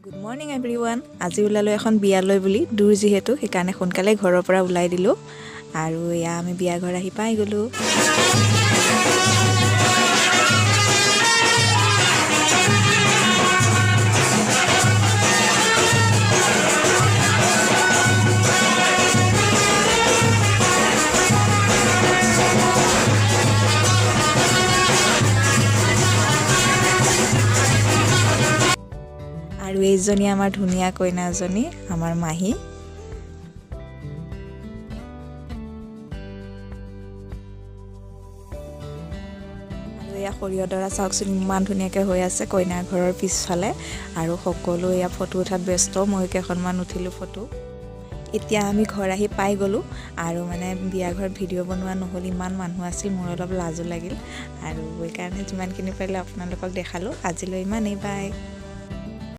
Good morning everyone. আজি ওলালোঁ এখন বিয়ালৈ বুলি, দূৰ যিহেতু সেইকাৰণে সোনকালে ঘৰৰ পৰা ওলাই দিলোঁ। আৰু এয়া আমি বিয়া ঘৰ আহি পাই গ'লোঁ। আৰু এইজনী আমাৰ ধুনীয়া কইনাজনী, আমাৰ মাহী। আৰু এয়া সৰিয়হ ডৰা চাওকচোন, ইমান ধুনীয়াকৈ হৈ আছে কইনাৰ ঘৰৰ পিছফালে। আৰু সকলো এয়া ফটো উঠাত ব্যস্ত, ময়ো কেইখনমান উঠিলোঁ ফটো। এতিয়া আমি ঘৰ আহি পাই গ'লোঁ। আৰু মানে বিয়া ঘৰত ভিডিঅ' বনোৱা নহ'ল, ইমান মানুহ আছিল, মোৰ অলপ লাজো লাগিল। আৰু সেইকাৰণে যিমানখিনি পাৰিলে আপোনালোকক দেখালোঁ। আজিলৈ ইমানেই, বাই।